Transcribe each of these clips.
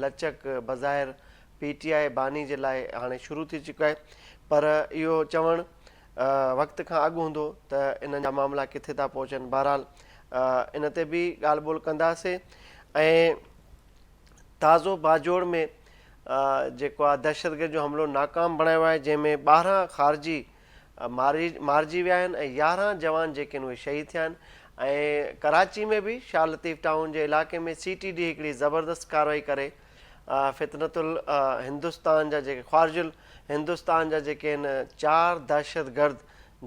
لچڪ بظاهر پي ٽي آء باني جي لاء هاڻي شروع ٿي چڪو آهي پر اهو چوڻ وقت کان اڳ هوندو ته انهن جا معاملا ڪٿي ٿا پهچن. بهرحال ان تي به ڳالهه ٻولهه ڪنداسين ۽ تازو باجوڙ ۾ جيڪو آهي دهشتگرد جو حملو ناڪام بڻايو آهي جنهن ۾ 12 خارجي مارجي ويا آهن ۽ 11 جوان جيڪي آهن اهي شهيد ٿيا آهن ۽ ڪراچي ۾ به شاهه لطيف ٽائون جي علائقي ۾ سي ٽي ڊي هڪڙي زبردست ڪارروائي ڪري فتنة الهندوستان جا جيڪي خوارج الهندوستان جا جيڪي آهن 4 دهشتگرد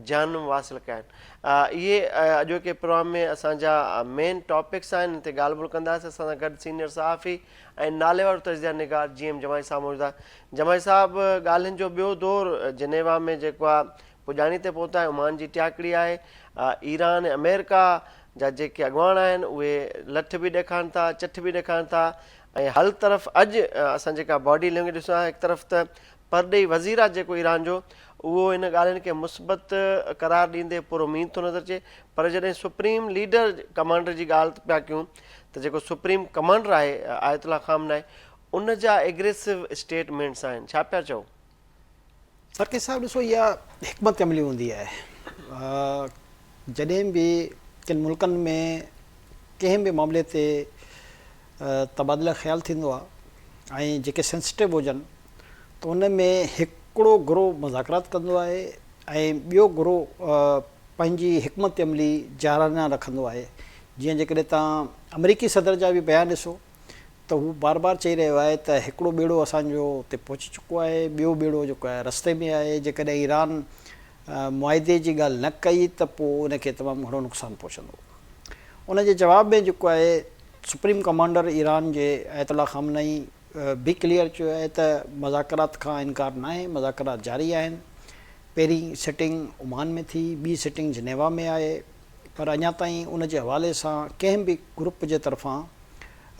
جهنم واصل ڪيا آهن. اهي اڄوڪي پروگرام ۾ اسان جا مين ٽاپڪس آهن ان تي ڳالهه ٻولهه ڪنداسين. اسان سان گڏ سينيئر صحافي ۽ ناليوارو تجزيه نگار جي ايم جماعي صاحب موجود آهي. جماعي صاحب ڳالهين جو ٻيو دور جنيوا ۾ جيڪو آهي پڄاڻي تي پهتو آهي، عمان جي ٽياڪڙي آهي، ايران ۽ آمريڪا جا جيڪي اڳواڻ آهن اهي لٺ به ڏيکارن ٿا چٺ به ڏيکارن ٿا ۽ هل طرف اڄ اسان جيڪا باڊي لينگويج ڏسون ٿا هڪ طرف ته پرڏيهي وزير آهي جيڪو ايران جو اهو ان ڳالهين کي مثبت قرار ڏيندي پر اميد ٿو نظر اچي پر جڏهن سپريم ليڊر ڪمانڊر جي ڳالهه پيا ڪيون ته جيڪو سپريم ڪمانڊر آهي آيت الله خامنائي ان جا ايگريسو اسٽيٽمينٽس آهن ڇا پيا چئو؟ سرڪي صاحب ڏسو اها حڪمت عملي هوندي آهي جڏهن به ڪن ملڪن ۾ ڪنهن به معاملي تي تبادله خيال ٿيندو آهي ۽ جيڪي سينسٽو هجن ته ان ۾ هڪڙو گروهه مذاڪرات ڪندو آهي ۽ ٻيو گروهه پنهنجي حڪمت عملي جارحانه رکندو آهي. جيئن جيڪڏهن توهان آمريڪي صدر جا به بيان ڏسو ته هو بار بار چئي رهيو آهي ته هڪڙو ٻيڙو اسان جو اتي پهچي چڪو آهي، ٻيو ٻيڙو جيڪو آهي رستي ۾ آهي، جيڪڏهن ايران معاهدي جي ڳالهه نه ڪئي ته پوء ان کي تمام گهڻو نقصان پهچندو. ان جي جواب ۾ جيڪو آهي سپريم ڪمانڊر ايران جي آيت الله خامنه اي به ڪليئر چيو آهي ته مذاڪرات کان انڪار ناهي، مذاڪرات جاري آهن، پهرين سٽنگ عمان ۾ ٿي، ٻي سٽنگ جنيوا ۾ آهي پر اڃا تائين ان جي حوالي سان ڪنهن به گروپ جي طرفان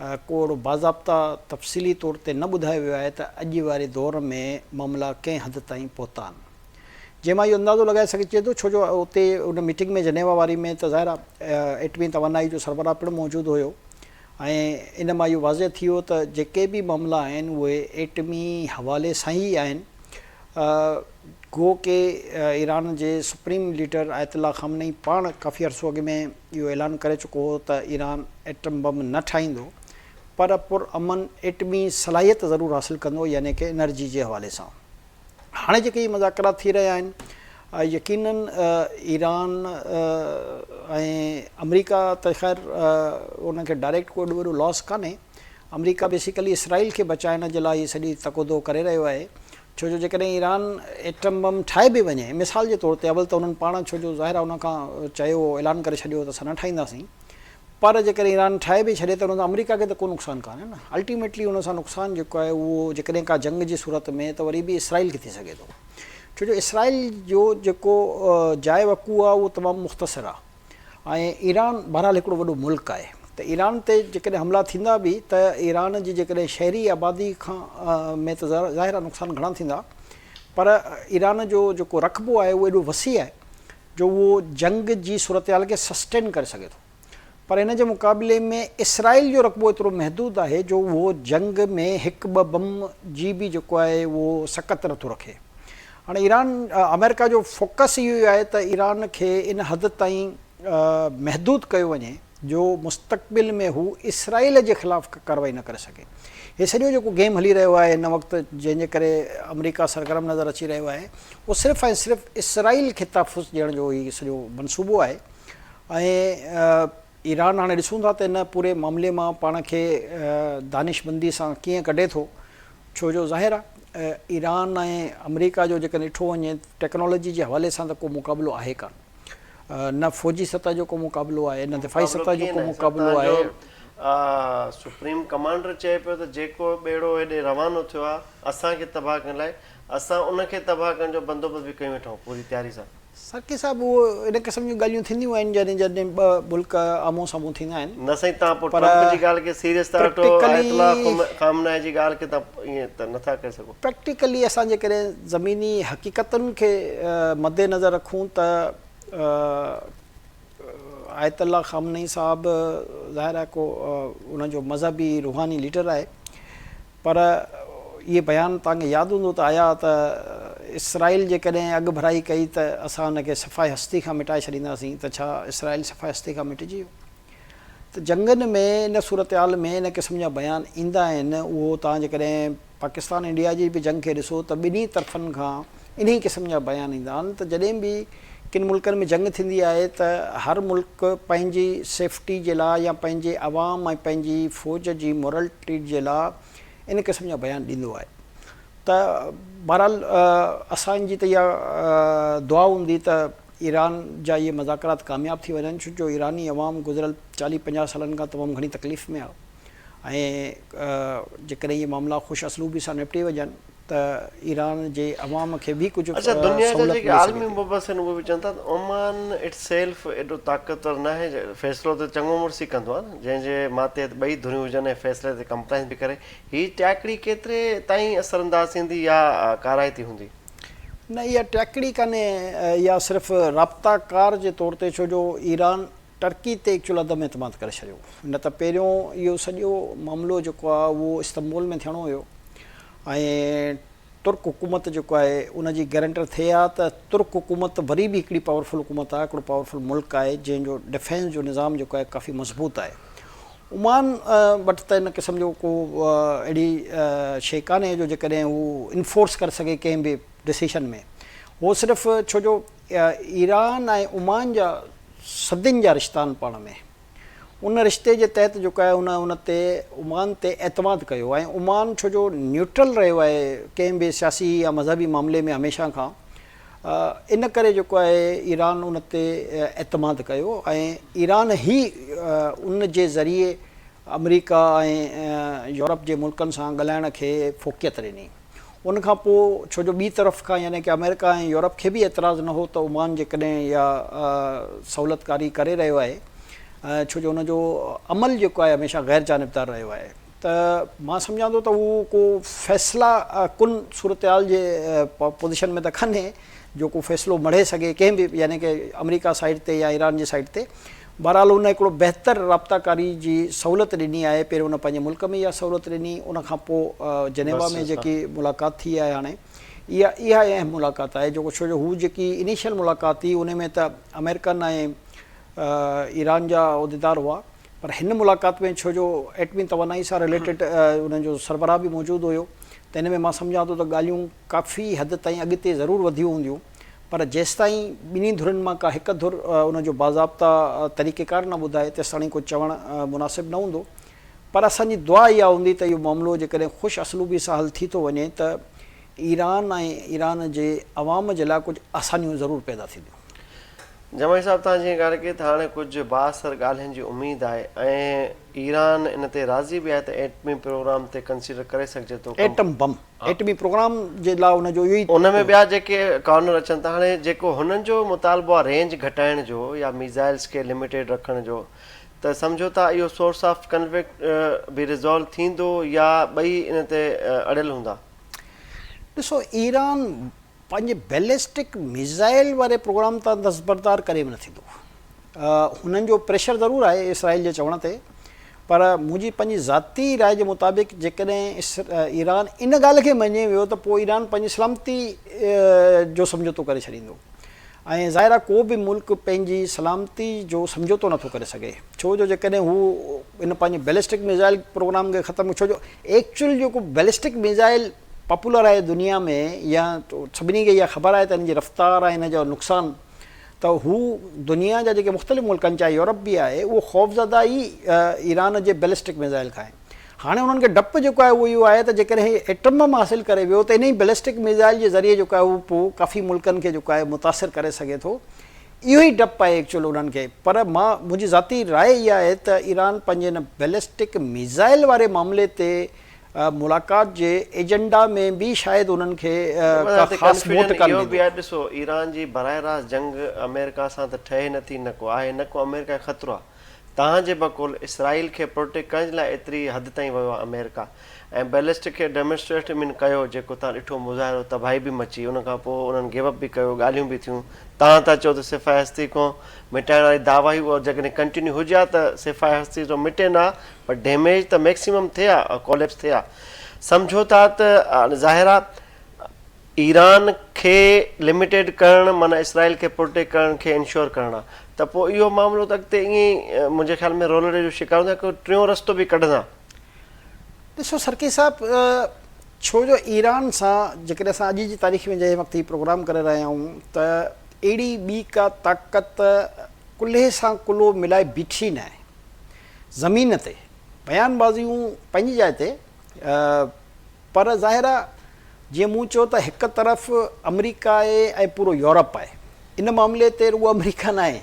ڪو اهڙو باضابطا تفصيلي طور تي نه ٻڌايو ويو آهي ته اڄ واري دور ۾ معاملا ڪنهن حد تائين پهتا آهن. جنهن مان اهو اندازو لڳائي سگهجي ٿو ڇو جو اتي ان ميٽنگ ۾ جنيوا واري ۾ ته ظاهر آهي ايٽمي توانائي جو سربراهه پڻ موجود هيو ۽ ان مان اهو واضح ٿي ويو ته جيڪي به معاملا آهن اهي ايٽمي حوالي سان ئي آهن. گو ڪي ايران جي سپريم ليڊر آيت الله خامنه اي پاڻ ڪافي عرصو اڳ ۾ اهو اعلان ڪري چڪو هو ته ايران ايٽم بم نه ٺاهيندو پر پر امن ايٽمي صلاحيت ضرور حاصل ڪندو يعني ڪي انرجي جي حوالي سان. هاڻي جيڪي هي مذاڪرات ٿي رهيا آهن يقينن ايران ۽ آمريڪا ته خير انهن کي ڊائريڪٽ ڪو ايڏو وڏو لاس ڪانهي آمريڪا بيسيڪلي اسرائيل کي بچائڻ جي لاء هي سڄي تڪودو ڪري رهيو آهي ڇو جو جيڪڏهن ايران ايٽم بم ٺاهي به وڃي مثال جي طور تي اول ته انهن پاڻ ڇو جو ظاهر آهي ان کان چيو اعلان ڪري ڇڏيو ته اسان نه ٺاهينداسين پر جيڪڏهن ايران ٺاهي به ڇڏي ته ان سان آمريڪا کي ته ڪو نقصان ڪانهي نه. الٽيميٽلي ان سان نقصان جيڪو آهي اهو جيڪڏهن ڪا جنگ جي صورت ۾ ته وري به اسرائيل کي ٿي سگهي ٿو. ڇو جو اسرائيل جو جيڪو جاء وقوع آهي اهو تمام مختصر آهي ۽ ايران بهرحال هڪڙو وڏو ملڪ آهي ته ايران تي جيڪڏهن حملا ٿيندا به ته ايران جي جيڪڏهن شهري آبادي کان ۾ ته ظاهر آهي نقصان گهڻا ٿيندا پر ايران جو جيڪو رقبو آهي اهو ايڏو وسيع آهي جو اهو جنگ جي صورتحال کي سسٽين ڪري سگهي ٿو پر ان جي مقابلي ۾ اسرائيل جو رقبو ايترو محدود آهي جو اهو جنگ ۾ هڪ ٻه بم جي به جيڪو آهي اهو سڪت نٿو رکي. هاڻي ايران آمريڪا جو فوڪس اهو ئي آهي ته ايران کي ان حد تائين محدود ڪيو وڃي جو مستقبل ۾ هو اسرائيل جي خلاف ڪا ڪارروائي نه ڪري سگهي. هي سڄو جيڪو گيم هلي رهيو آهي هن وقت جنهن جي ڪري آمريڪا سرگرم نظر اچي رهيو آهي اهو صرف ۽ صرف اسرائيل کي تحفظ ڏيڻ جو هي سڄو منصوبو آهي ۽ ايران هاڻي ڏسون ٿا ته ان پوري معاملي مان پاڻ کي دانشمندي سان ڪيئن ڪڍي ٿو ڇو جو ظاهر آهي ايران ۽ آمريڪا جو جيڪڏهن ڏٺو وڃي ٽيڪنالاجي جي حوالي سان ته ڪو مقابلو آهي ڪانه نه فوجي سطح جو ڪو مقابلو آهي نه دفاعي سطح جو ڪو مقابلو آهي. سپريم ڪمانڊر چئي پيو ته جيڪو ٻيڙو هيڏي روانو ٿيو آهي اسان کي تباهه ڪرڻ لاء اسان ان کي تباهه ڪرڻ جو بندوبست به ڪيون ويٺا آهيون پوري تياري سان. ساقي صاحب اهو ان قسم جون ڳالهيون ٿينديون آهن جڏهن جڏهن ٻه ملڪ آمهون سامهون ٿيندا آهن. نه سائين توهان پوء ٽرمپ جي ڳالهه کي سيريس ٿا وٺو آيت الله خامنائي جي ڳالهه کي توهان ائين ته نٿا ڪري سگهو. پريڪٽيڪلي اسان جيڪڏهن زميني حقيقتن کي مد نظر رکون ته آيت الله خامنئي صاحب ظاهر آهي ڪو ان جو مذهبي روحاني ليڊر آهي. پر اهي بيان توهان کي ياد هوندو ته آيا ته اسرائيل جيڪڏهن اڳڀرائي ڪئي ته اسان ان کي صفحه هستي کان مٽائي ڇڏينداسين ته ڇا اسرائيل صفحه هستي کان مٽجي ويو؟ ته جنگن ۾ ان صورتحال ۾ ان قسم جا بيان ايندا آهن اهو توهان جيڪڏهن پاڪستان انڊيا جي به جنگ کي ڏسو ته ٻنهي طرفن کان انهي قسم جا بيان ايندا آهن ته جڏهن به ڪن ملڪن ۾ جنگ ٿيندي آهي ته هر ملڪ پنهنجي سيفٽي جي لاء يا پنهنجي عوام ۽ پنهنجي فوج جي مورلٽي جي لاء ان قسم جا بيان ڏيندو آهي ته بهرحال اسان جي ته اها دعا هوندي ته ايران جا اهي مذاڪرات ڪامياب ٿي وڃن ڇو جو ايراني عوام گذريل چاليهه پنجاهه سالن کان تمام گهڻي تڪليف ۾ آهي ۽ جيڪڏهن اهي معاملا خوش اسلوبي سان نپٽي وڃن ته ايران جي عوام کي به ڪجهه اڇا دنيا جا سهولت جيڪي ملي سگهي عالمي ٿي. مبصر آهن اهي به چون ٿا ته عمان it self ايڏو طاقتور ناهي فيصلو ته چڱو مڙس ئي ڪندو آهي نه جنهن جي ماتحت ٻئي ڌريون هجن ۽ فيصلي تي ڪمپلائنس به ڪري هي ٽياڪڙي ڪيتري تائين اثر انداز ٿيندي يا ڪارائتي هوندي؟ نه اها ٽياڪڙي ڪانهي اها صرف رابطا ڪار جي طور تي ڇو جو ايران ٽرڪي تي ايڪچوئل عدم اعتماد ڪري ڇڏيو نه ته پهريون اهو سڄو معاملو جيڪو آهي اهو استنبول ۾ ٿيڻو هيو ۽ ترڪ حڪومت جيڪو آهي ان جي گارنٽر ٿئي ها ته ترڪ حڪومت وري به هڪڙي پاورفل حڪومت آهي هڪڙو پاورفل ملڪ آهي جنهن جو ڊفينس جو نظام جيڪو آهي ڪافي مضبوط آهي عمان وٽ ته ان قسم جو ڪو اهڙي شيء ڪانهي جو جيڪڏهن هو انفورس ڪري سگهي ڪنهن به ڊسيشن ۾ هو صرف ڇو جو ايران ۽ عمان جا صدين جا رشتا آهن پاڻ ۾ ان رشتي جي تحت جيڪو آهي ان ان تي عمان تي اعتماد ڪيو ۽ عمان ڇو جو نيوٽرل رهيو آهي ڪنهن به سياسي يا مذهبي معاملي ۾ هميشه کان ان ڪري جيڪو آهي ايران ان تي اعتماد ڪيو ۽ ايران هي ان جي ذريعي آمريڪا ۽ يورپ جي ملڪن سان ڳالهائڻ کي فوقيت ڏني. ان کان پوء ڇو جو ٻي طرف کان يعني ڪه آمريڪا ۽ يورپ کي به اعتراض نه هو ته عمان جيڪڏهن اها سهولتڪاري ڪري رهيو آهي ڇو جو ان جو عمل جيڪو آهي هميشه غير جانبدار رهيو آهي ته مان سمجهان ٿو ته هو ڪو فيصلا ڪن صورتحال جي پوزيشن ۾ ته ڪانهي جو ڪو فيصلو مڙهي سگهي ڪنهن به يعني ڪه آمريڪا سائيڊ تي يا ايران جي سائيڊ تي بهرحال ان هڪڙو بهتر رابطا ڪاري جي سهولت ڏني آهي پهريون ان پنهنجي ملڪ ۾ اها سهولت ڏني ان کان پوء جنيوا ۾ جيڪي ملاقات ٿي آهي هاڻي اها اها اهم ملاقات آهي جو ڇو جو هو جيڪي انيشل ملاقات ٿي ان ۾ ته آمريڪن ۽ ايران جا عهديدار هئا پر هن ملاقات ۾ ڇو جو ايٽمي توانائي سان رليٽيڊ انهن جو سربراهه به موجود هيو ته ان ۾ مان سمجهان ٿو ته ڳالهيون ڪافي حد تائين اڳتي ضرور وڌيون هونديون پر جيستائين ٻنهي ڌرين مان ڪا هڪ ڌر ان جو باضابطا طريقيڪار نه ٻڌائي تيستاڻي ڪو چوڻ مناسب نه هوندو پر اسان جي دعا اها هوندي ته اهو معاملو جيڪڏهن خوش اسلوبي سان حل ٿي ٿو وڃي ته ايران ۽ ايران جي عوام جي لاء ڪجهه آسانيون ضرور پيدا ٿينديون. جمعي صاحب توهان جيئن ڳالهه ڪئي ته هاڻي ڪجهه بااثر ڳالهين جي اميد آهي ۽ ايران ان تي راضي به آهي ته ايٽمي پروگرام تي ڪنسيڊر ڪري سگهجي ٿو ڪم ايٽم بم ايٽمي پروگرام جي لاء ان جو اهو ئي ان ۾ ٻيا جيڪي ڪارنر اچن ٿا هاڻي جيڪو هنن جو مطالبو آهي رينج گهٽائڻ جو يا ميزائلز کي لميٽيڊ رکڻ جو ته سمجهو ٿا اهو سورس آف ڪنفلڪٽ به ريزالو ٿيندو يا ٻئي ان تي اڙيل هوندا؟ ڏسو ايران پنهنجي بيلسٽڪ ميزائل واري پروگرام تان دستبردار ڪڏهن به نه ٿيندو. هنن جو پريشر ضرور آهي اسرائيل جي چوڻ تي پر منهنجي پنهنجي ذاتي راء جي مطابق جيڪڏهن ايران ان ڳالهه کي مڃي ويو ته پوء ايران پنهنجي سلامتي جو سمجهوتو ڪري ڇڏيندو ۽ ظاهر آهي ڪو به ملڪ پنهنجي سلامتي جو سمجهوتو نٿو ڪري سگهي ڇو جو جيڪڏهن هو ان پنهنجي بيلسٽڪ ميزائل پروگرام کي ختم ڇو جو ايڪچوئل جيڪو بيلسٽڪ ميزائل پاپولر آهي دنيا ۾ يا سڀني کي اها خبر آهي ته ان جي رفتار ۽ ان جو نقصان ته هو دنيا جا جيڪي مختلف ملڪ آهن چاهي يورپ به آهي اهو خوفزده ئي ايران جي بيلسٽڪ ميزائل کان آهي هاڻي انهن کي ڊپ جيڪو آهي اهو اهو آهي ته جيڪڏهن هي ايٽم بم حاصل ڪري ويو ته انهي بيلسٽڪ ميزائل جي ذريعي جيڪو آهي اهو پوء ڪافي ملڪن کي جيڪو آهي متاثر ڪري سگهي ٿو اهو ئي ڊپ آهي ايڪچوئل انهن کي پر مان منهنجي ذاتي راء اها آهي ته ايران پنهنجي ان بيلسٽڪ ميزائل واري معاملي تي ملاقات جي ايجنڊا ۾ به شايد انهن کي ڪا خاص موٽ ڪانه اهو به آهي ڏسو ايران جي براهه راست جنگ آمريڪا سان ته ٺهي نه ٿي نه ڪو آهي نه ڪو آمريڪا کي خطرو آهي تهان جي بقول اسرائيل کي پروٽيڪٽ ڪرڻ جي لاء ايتري حد تائين ويو آهي آمريڪا ۽ بيلسٽڪ کي ڊيمونسٽريٽ مين ڪيو جيڪو تهان ڏٺو مظاهرو تباهي به مچي ان کان پوء انهن گيو اپ به ڪيو ڳالهيون به ٿيون تهان ٿا چئو ته صفحه هستي کان مٽائڻ واري دعويٰ هئي اها جيڪڏهن ڪنٽينيو هجي ها ته صفحه هستي تو مٽي نه ها پر ڊيميج ته ميڪسيمم ٿئي ها ڪوليپس ٿئي ها سمجهو ٿا ته ظاهر آ ايران کي لميٽيڊ ڪرڻ معنيٰ اسرائيل کي پروٽيڪٽ ڪرڻ کي انشور ڪرڻ آ ته پوء اهو معاملو ته اڳتي ائين ئي منهنجي خيال ۾ رولڙي جو شڪار هوندو يا ڪو ٽيون رستو به ڪڍندا. ڏسو سرڪي صاحب ڇو جو ايران سان جيڪڏهن اسان اڄ جي تاريخ ۾ جنهن وقت هي پروگرام ڪري رهيا آهيون ته اهڙي ٻي ڪا طاقت ڪلهي سان ڪلهو ملائي بيٺي ناهي زمين تي بيان بازيون پنهنجي جاء تي پر ظاهر آ جيئن مون چيو ته هڪ طرف آمريڪا آهي ۽ پورو يورپ آهي ان معاملي تي رڳو آمريڪا ناهي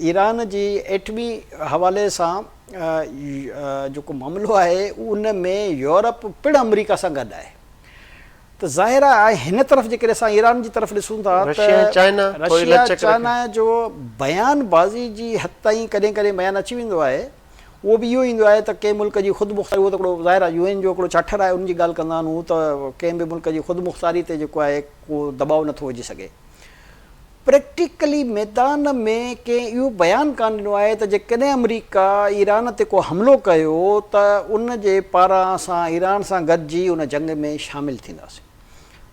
ايران جي ايٽمي حوالي سان جيڪو معاملو آهي ان ۾ يورپ پڻ آمريڪا سان گڏ آهي ته ظاهر آهي هن طرف جيڪڏهن اسان ايران جي طرف ڏسون ٿا ته رشيا چائنا جو بيان بازي جي حد تائين ڪڏهن ڪڏهن بيان اچي ويندو آهي اهو به اهو ايندو آهي ته ڪنهن ملڪ جي خود مختاري اهو ته هڪڙو ظاهر آهي يو اين جو هڪڙو چارٽر آهي ان جي ڳالهه ڪندا آهن هو ته ڪنهن به ملڪ جي خود مختاري تي جيڪو آهي ڪو دٻاء نٿو وجهي سگهي. پريڪٽيڪلي ميدان ۾ ڪنهن اهو بيان ڪانه ڏنو آهي ته جيڪڏهن آمريڪا ايران تي ڪو حملو ڪيو ته ان جي پاران اسان ايران سان گڏجي ان جنگ ۾ شامل ٿينداسين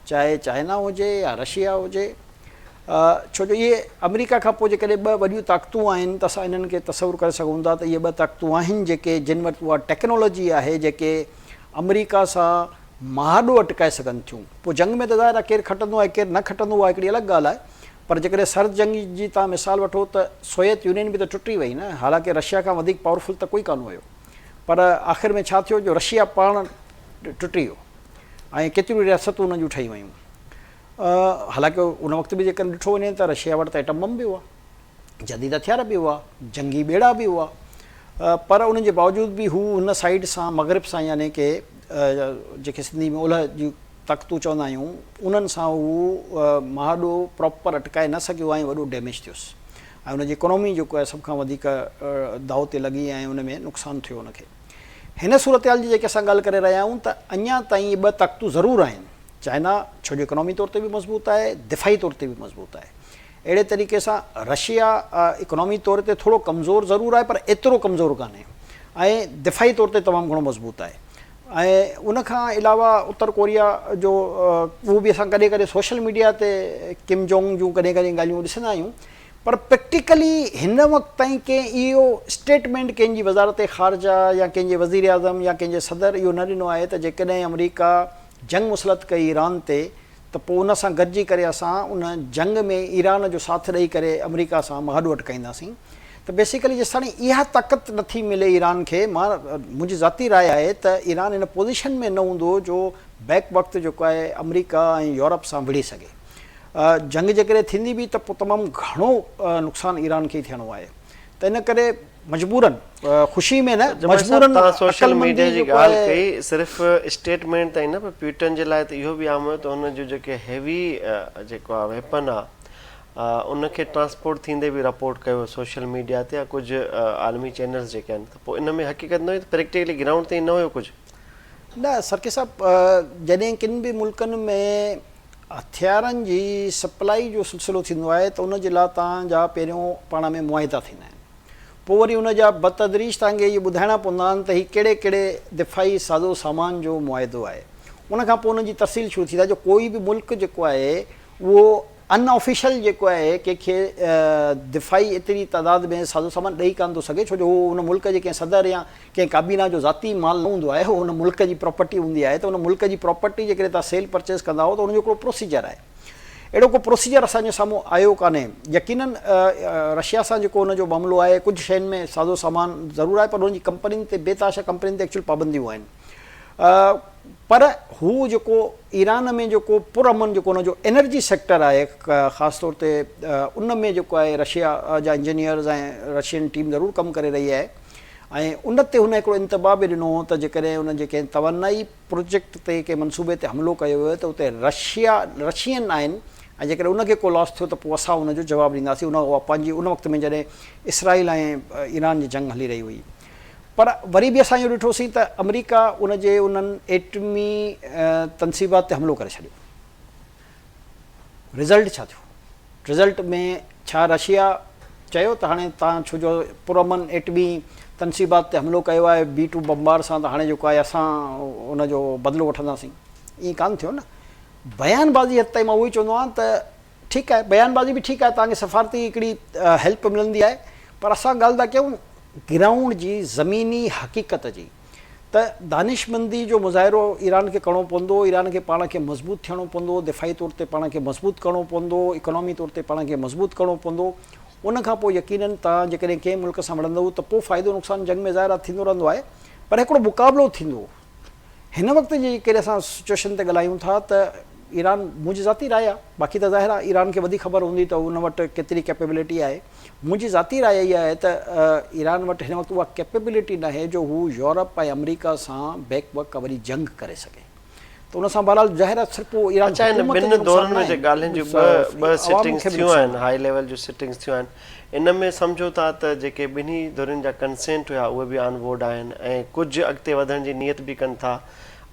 چاهي چائنا هجي يا رشيا هجي ڇو جو اهي آمريڪا کان پوء جيڪڏهن ٻه وڏيون طاقتون آهن ته اسان انهن کي تصور ڪري سگهون ٿا ته اهي ٻه طاقتون آهن جيڪي جن وٽ اها ٽيڪنالاجي آهي جيڪي آمريڪا سان مهاڏو اٽڪائي سگهن ٿيون. پوء جنگ ۾ ته ظاهر آهي ڪير کٽندو ۽ ڪير نه کٽندو اها هڪڙي الڳ ڳالهه آهي پر جيڪڏهن سرد جنگ جي توهان مثال وٺو ته سوويت يونين به ته ٽٽي وئي نه حالانڪه رشيا کان وڌيڪ پاورفل ته ڪوئي ڪانه هيو پر آخر ۾ ڇا ٿيو جو رشيا پاڻ ٽٽي ويو ۽ ڪيتريون رياستون ان جون ٺهي ويون حالانڪه ان وقت به جيڪڏهن ڏٺو وڃي ته رشيا وٽ ته ايٽم بم به هئا. جديد هٿيار به هئا، جنگي ٻيڙا به هئا، پر ان جي باوجود به هو هن سائيڊ سان مغرب سان يعني ڪي جيڪي سنڌي ۾ اولهه جون طاقتون چوندا آهيون انهن سان هو مهاڏو پراپر اٽڪائي نه سگهيو ۽ وڏو ڊيميج ٿيس ۽ ان جي اڪانومي جيڪو آهي سڀ کان وڌيڪ داء تي لڳي ۽ ان ۾ نقصان ٿيو ان کي. هن صورتحال جي جيڪي اسان ڳالهه ڪري رهيا آهيون ته اڃا تائين اهي ٻه طاقتون ضرور آهن، چائنا ڇو جو اڪانومي طور تي به مضبوط آهي، دفاعي طور تي به مضبوط آهي. اهڙي طريقي سان رشيا اڪنامي طور تي ٿورو ڪمزور ضرور آهي پر ايترو ڪمزور ڪانهي ۽ دفاعي طور تي تمام گهڻو مضبوط آهي ۽ ان کان علاوه اتر ڪوريا جو اهو به اسان ڪڏهن ڪڏهن سوشل ميڊيا تي ڪم جونگ جون ڪڏهن ڪڏهن ڳالهيون ڏسندا آهيون پر پريڪٽيڪلي هن وقت تائين ڪنهن اهو اسٽيٽمينٽ ڪنهن جي وزارت خارجه يا ڪنهن جي وزير اعظم يا ڪنهن جي صدر اهو نه ڏنو آهي ته جيڪڏهن آمريڪا جنگ مسلط ڪئي ايران تي ته پوء ان سان گڏجي ڪري اسان ان جنگ ۾ ايران جو ساٿ ڏئي ڪري آمريڪا سان مهاڏو اٽڪائينداسين ته بيسيڪلي جيستاڻي اها طاقت نٿي ملي ايران کي مان منهنجي ذاتي راء آهي ته ايران ان پوزيشن ۾ نه هوندو جو بيڪ وقت جيڪو آهي آمريڪا ۽ يورپ سان وڙهي سگهي جنگ جيڪڏهن ٿيندي به ته پوء تمام گهڻو نقصان ايران کي ئي ٿيڻو آهي ته ان ڪري مجبورن خوشي ۾ نه جمال صاحب مجبورن توهان سوشل عقلمندي ميڊيا جي جيڪو ڳالهه آهي. ڪئي صرف اسٽيٽمينٽ تائين نه پر پيوٽن جي لاء ته اهو به عام هيو ته هن جو جيڪي هيوي جيڪو آهي ويپن آهي ان کي ٽرانسپورٽ ٿيندي به رپورٽ ڪيو ويو سوشل ميڊيا تي يا ڪجهه عالمي چينلز جيڪي آهن ته پوء ان ۾ حقيقت نه هئي ته پريڪٽيڪلي گرائونڊ تي ائين نه هيو ڪجهه. نه سرڪي صاحب جڏهن ڪن به ملڪن ۾ هٿيارن جي سپلائي جو سلسلو ٿيندو آهي ته ان جي لاء توهان جا پهريون پاڻ ۾ معاهدا ٿيندا آهن پوء وري ان جا بتدريج توهان کي اهي ٻڌائڻا پوندا آهن ته هي ڪهڙي ڪهڙي دفاعي سازو سامان جو معاهدو آهي. ان کان پوء ان جي تفصيل شروع ٿيندي آهي جو ڪوئي به ملڪ جيڪو آهي اهو ان آفيشل جيڪو آهي ڪنهن کي دفاعي ايتري تعداد ۾ سازو سامان ڏئي ڪانه ٿو سگهي ڇو جو اهو ان ملڪ جي ڪنهن صدر يا ڪنهن ڪابينا جو ذاتي مال نه هوندو آهي اهو ان ملڪ جي پراپرٽي هوندي آهي ته ان ملڪ جي پراپرٽي جيڪڏهن توهان سيل پرچيز ڪندا آهيو ته ان جو هڪڙو پروسيجر آهي. اهڙو ڪو پروسيجر اسان جي سامهون آيو ڪانهي. يقينن رشيا سان جيڪو ان جو معاملو آهي ڪجهه شين ۾ سازو سامان ضرور آهي پر انهن جي ڪمپنين تي بي تحاشا ڪمپنين تي ايڪچوئل پابنديون آهن پر هو جيڪو ايران ۾ جيڪو پر امن جيڪو ان جو انرجي سيڪٽر آهي خاص طور تي ان ۾ جيڪو آهي رشيا جا انجنيئرز ۽ رشين ٽيم ضرور ڪم ڪري رهي آهي ۽ ان تي هن هڪڙو انتباهه به ڏنو هو ته جيڪڏهن انهن جي ڪنهن توانائي پروجيڪٽ تي ڪنهن منصوبي تي حملو ڪيو ويو ته اتي رشيا رشين آهن ۽ جيڪڏهن ان کي ڪو لاس ٿيو ته پوء اسان ان جو جواب ڏينداسين ان اها پنهنجي ان وقت ۾ جڏهن اسرائيل ۽ ايران جي جنگ هلي رهي هئي پر وري به اسان اهو ڏٺوسين ته آمريڪا ان جي انهن ايٽمي تنصيبات تي حملو ڪري ڇڏيو رزلٽ ڇا ٿيو؟ رزلٽ ۾ ڇا رشيا چيو ته هاڻي توهان ڇو جو پرامن ايٽمي تنصيبات تي حملو ڪيو آهي بي ٽو بمبار سان ته هاڻي جيڪو آهي اسان ان جو بدلو وٺنداسين. ائين ڪانه ٿيو نه. بيان بازي حد تائين مان اهو ئي چوندو آهيان ته ٺيڪ آهي بيان بازي به ٺيڪ آهي توهان کي سفارتي هڪڙي هيلپ ملندي آهي پر اسان ڳالهه ٿا ڪيون گرائونڊ جي زميني حقيقت جي ته دانشمندي جو مظاهرو ايران کي ڪرڻو پوندو، ايران کي پاڻ کي مضبوط ٿيڻو پوندو، دفاعي طور تي پاڻ کي مضبوط ڪرڻو پوندو، اڪانامي طور تي پاڻ کي مضبوط ڪرڻو پوندو، ان کان پوء يقينن توهان جيڪڏهن ڪنهن ملڪ سان وڙهندؤ ته پوء فائدو نقصان جنگ ۾ ظاهر آهي ٿيندو رهندو آهي پر هڪڙو مقابلو ٿيندو. هن وقت جي جيڪڏهن اسان سچوئيشن تي ڳالهايون ٿا ته ايران منهنجي ذاتي راء آهي باقي ته ظاهر آهي ايران کي وڌيڪ خبر هوندي ته ان وٽ ڪيتري ڪيپيبلٽي آهي منهنجي ذاتي راء اها آهي ته ايران وٽ هن وقت اها ڪيپيبلٽي ناهي جو هو يورپ ۽ آمريڪا سان بيڪ وڪ وري جنگ ڪري سگهي ته ان سان بهرحال ظاهر آهي صرف پوء ايران اڇا هن حڪومت ٻن جو نقصان دورن ۾ ناهي جي ڳالهين جون ٻه ٻه عوام سٽنگس کي به ٿيون نقصان آهن آهي. هائي ليول جون سٽنگس ٿيون آهن ان ۾ سمجهو ٿا ته جيڪي ٻنهي ڌرين جا ڪنسينٽ هيا اهي به آن بورڊ آهن ۽ ڪجهه اڳتي وڌڻ جي نيت به ڪن ٿا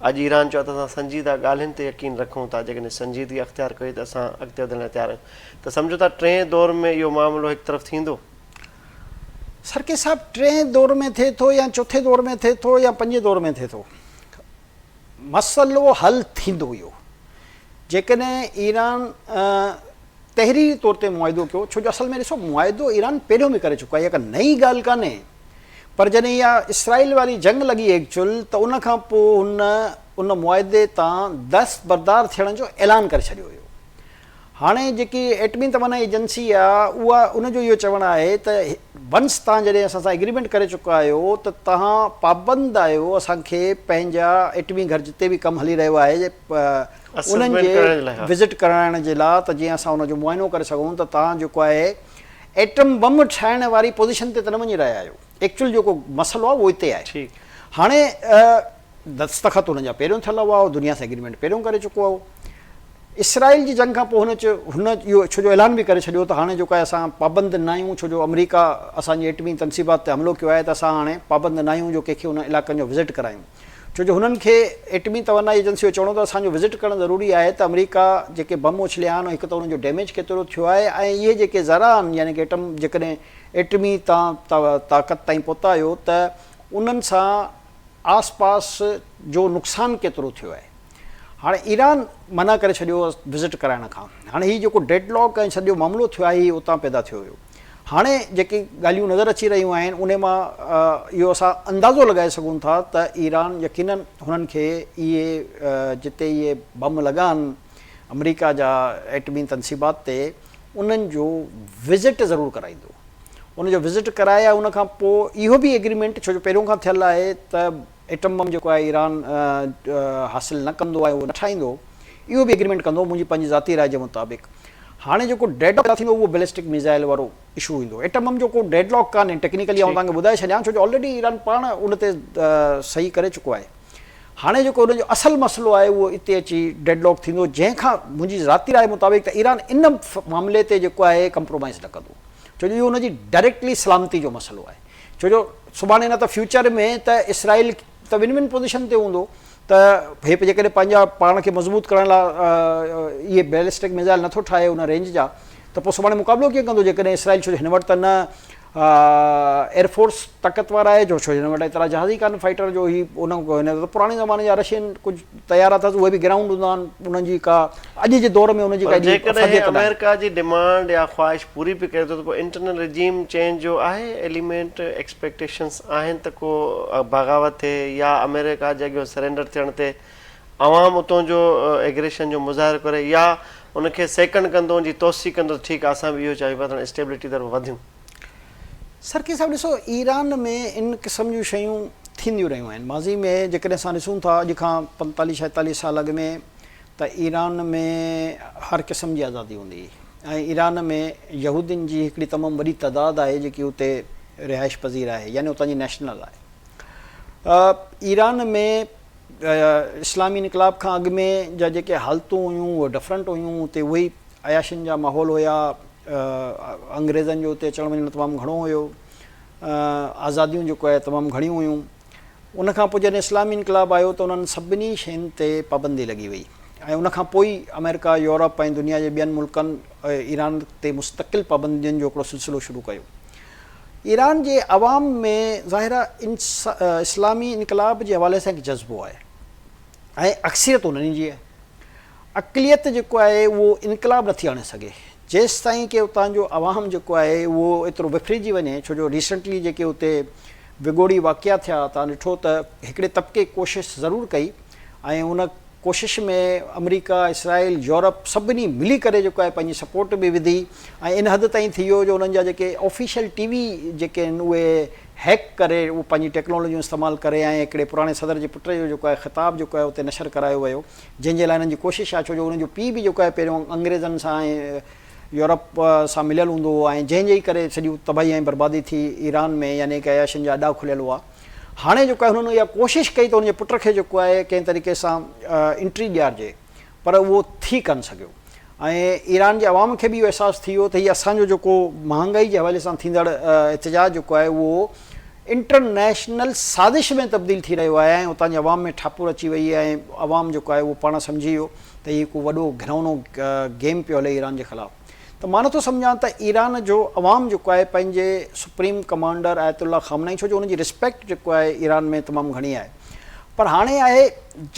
اڄ ايران چيو آهي ته اسان سنجيده ڳالهين تي يقين رکون ٿا جيڪڏهن سنجيدگي اختيار ڪئي ته اسان اڳتي وڌڻ لاء تيار آهيون ته سمجهو ٿا ٽئين دور ۾ اهو معاملو هڪ طرف ٿيندو. سرڪي صاحب ٽئين دور ۾ ٿئي ٿو يا چوٿين دور ۾ ٿئي ٿو يا پنجين دور ۾ ٿئي ٿو مسئلو حل ٿيندو اهو جيڪڏهن ايران تحريري طور تي معاهدو ڪيو ڇو جو اصل ۾ ڏسو معاهدو ايران پهريون به ڪري چڪو آهي اها ڪا نئين ڳالهه ڪانهي پر جڏهن اها اسرائيل واري جنگ لڳي ايڪچول ته ان کان پوء هن ان معاهدي تان دستبردار ٿيڻ جو اعلان ڪري ڇڏيو هيو هاڻي جيڪي ايٽمي توانائي ايجنسي آ اها ان جو اهو چوڻ آهي ته ونس توهان جڏهن اسان سان ايگريمينٽ ڪري چڪا آهيو ته توهان پابند آهيو اسان کي پنهنجا ايٽمي گهر جتي به ڪم هلي رهيو آهي انهن جي وزٽ ڪرائڻ جي لا ته جيئن اسان ان جو معائنو ڪري سگهون ته توهان جيڪو آهي ايٽم بم ٺاهڻ واري پوزيشن تي ته نه وڃي رهيا آهيو ايڪچوئل جيڪو مسئلو آهي اهو اتي آهي هاڻي دستخط انهن جا پهريون ٿيل هئا، دنيا سان ايگريمينٽ پهريون ڪري چڪو هو. اسرائيل جي جنگ کان پوء هن چيو هن اهو ڇو جو اعلان به ڪري ڇڏيو ته هاڻي جيڪو آهي اسان پابند ناهيون ڇو جو آمريڪا اسان جي ايٽمي تنصيبات تي حملو ڪيو آهي ته اسان هاڻي پابند ناهيون جو ڪنهن کي انهن علائقن جو وزٽ ڪرايون ڇو جو هنن کي ايٽمي توانائي ايجنسي جو چوڻ هو ته اسان جو وزٽ ڪرڻ ضروري آهي ته آمريڪا جيڪي بم اڇليا آهن هڪ ته انهن جو ڊيميج ڪيترو ٿيو آهي ۽ اهي جيڪي ذرا آهن يعني ڪي ايٽم جيڪڏهن ايٽمي تان طاقت تائين پهتا آهيو ته انهن سان آس پاس جو نقصان ڪيترو ٿيو آهي. هاڻي ايران منع ڪري ڇڏيو وزٽ ڪرائڻ کان. هاڻي هي جيڪو ڊيڊ لاڪ ۽ سڄو معاملو ٿيو آهي هي اتان پيدا ٿيو هيو. هاڻي جيڪي ڳالهيون نظر اچي رهيون آهن انهي مان اهو اسان اندازو لڳائي سگهون ٿا ته ايران يقينن هنن کي اهي جتي اهي بم لڳا آهن آمريڪا جا ايٽمي تنصيبات تي انهن جو وزٽ ضرور ڪرائيندو. ان جو وزٽ ڪرائي ۽ ان کان پوء اهو به ايگريمينٽ ڇو جو پهريون کان ٿيل آهي ته ايٽم بم جيڪو آهي ايران حاصل نه ڪندو ۽ اهو نه ٺاهيندو اهو به ايگريمينٽ ڪندو منهنجي پنهنجي ذاتي راء جي مطابق هاڻي جيڪو ڊيڊ لاڪ پيدا ٿيندو اهو بيلسٽڪ ميزائل وارو اشو ايندو ايٽم بم جو ڪو ڊيڊ لاڪ ڪانهي ٽيڪنيڪلي آئون توهان کي ٻڌائي ڇڏيان ڇو جو آلريڊي ايران پاڻ ان تي صحيح ڪري چڪو آهي هاڻي جيڪو ان جو اصل مسئلو آهي اهو اتي اچي ڊيڊ لاڪ ٿيندو جنهن کان منهنجي ذاتي راء مطابق ته ايران ان معاملي تي جيڪو آهي ڪمپرومائز نه ڪندو ڇو جو اهو ان جي ڊائريڪٽلي سلامتي جو مسئلو آهي ڇو جو سڀاڻي نه ته فيوچر ۾ ته اسرائيل ته ون ون پوزيشن تي هوندو ته هي جيڪڏهن پنهنجا پاڻ کي مضبوط ڪرڻ لاء اهي بيلسٽڪ ميزائل نٿو ٺاهي ان رينج جا ته پوء سڀاڻي مقابلو ڪيئن ڪندو جيڪڏهن اسرائيل ڇو جو هن وٽ ته نه ايئر فورس طاقتور آهي جو ڇو جو هن وٽ ايترا جهاز ئي ڪانه فائٽر جو هي ان هن ته پراڻي زماني جا رشين ڪجهه طيارا اٿس اهي به گرائونڊ هوندا آهن انهن جي ڪا اڄ جي دور ۾ ان جي پر ڪا ايڏي جيڪڏهن افاديت ناهي. آمريڪا جي ڊمانڊ يا خواهش پوري به ڪري ٿو ته پوء انٽرنل رجيم چينج جو آهي ايليمينٽ ايڪسپيڪٽيشنس آهن ته ڪو بغاوت ٿئي يا آمريڪا جي اڳيون سرينڊر ٿيڻ تي عوام اتون جو ايگريشن جو مظاهرو ڪري يا ان کي سيڪنڊ ڪندو ان جي توثيق ڪندو ته ٺيڪ آهي اسان به اهو چاهيون پيا ته هاڻي اسٽيبلٽي طرف وڌيون. سرڪي صاحب ڏسو ايران ۾ ان قسم جون شيون ٿينديون رهيون آهن ماضي ۾ جيڪڏهن اسان ڏسون ٿا اڄ کان پنتاليهه ڇائيتاليهه سال اڳ ۾ ته ايران ۾ هر قسم جي آزادي هوندي هئي ۽ ايران ۾ يهودين جي هڪڙي تمام وڏي تعداد آهي جيڪي اتي رهائش پذير آهي يعني اتان جي نيشنل آهي ايران ۾ اسلامي انقلاب کان اڳ ۾ جا جيڪي حالتون هيون اهي ڊفرنٽ هيون اتي اهي ئي عياشين جا ماحول هيا انگريزن جو اتي اچڻ وڃڻ تمام گهڻو هيو آزاديون جيڪو آهي تمام گهڻيون هيون ان کان پوء جڏهن اسلامي انقلاب آيو ته انهن سڀني شين تي پابندي لڳي وئي ۽ ان کان پوء ئي آمريڪا يورپ ۽ دنيا جي ٻين ملڪن ايران تي مستقل پابندين جو هڪڙو سلسلو شروع ڪيو. ايران جي عوام ۾ ظاهر آهي اسلامي انقلاب جي حوالي سان هڪ جذبو آهي ۽ اڪثريت انهن جي آهي. اقليت جيڪو آهي اهو انقلاب نٿي آڻي سگهي جيستائين ڪي اتان جو عوام جيڪو آهي اهو ايترو وفرجي وڃي ڇو جو ريسنٽلي جيڪي اتي وڳوڙي واقعا ٿيا تان ڏٺو ته هڪڙي طبقي ڪوشش ضرور ڪئي ۽ ان ڪوشش ۾ آمريڪا، اسرائيل، يورپ سڀني ملي ڪري جيڪو آهي پنهنجي سپورٽ به وڌي ۽ ان حد تائين ٿي ويو جو انهن جا جيڪي آفيشل ٽي وي جيڪي آهن اهي هيڪ ڪري اهو پنهنجي ٽيڪنالاجيون استعمال ڪري ۽ هڪڙي پراڻي صدر جي پٽ جو جيڪو آهي خطاب جيڪو آهي اتي نشر ڪرايو ويو جنهن جي لاء انهن جي ڪوشش آهي ڇو جو انهن جو پيء به جيڪو آهي پهريون انگريزن سان ۽ يورپ سان مليل هوندو هو ۽ جنهن جي ئي ڪري سڄي تباهي ۽ بربادي ٿي ايران ۾ يعني ڪه عياشين جا اڏا کليل هئا. هاڻي جيڪو آهي هنن اها ڪوشش ڪئي ته ان جي پٽ کي جيڪو آهي ڪنهن طريقي سان انٽري ڏيارجي پر اهو ٿي ڪانه سگهيو ۽ ايران جي عوام کي به اهو احساس ٿي ويو ته هي اسان جو جيڪو مهانگائي جي حوالي سان ٿيندڙ احتجاج جيڪو آهي اهو انٽرنيشنل سازش ۾ تبديل ٿي رهيو آهي ۽ اتان جي عوام ۾ ٺاپور اچي وئي ۽ عوام جيڪو آهي اهو پاڻ سمجهي ويو ته هي هڪ وڏو گهنائونو گيم پيو هلي ايران جي خلاف. ته مان نٿو سمجهان ته ايران جو عوام جيڪو آهي پنهنجي سپريم ڪمانڊر آيت الله خامنائي ڇو جو ان جي ريسپيڪٽ جيڪو آهي ايران ۾ تمام گهڻي آهي پر هاڻي آهي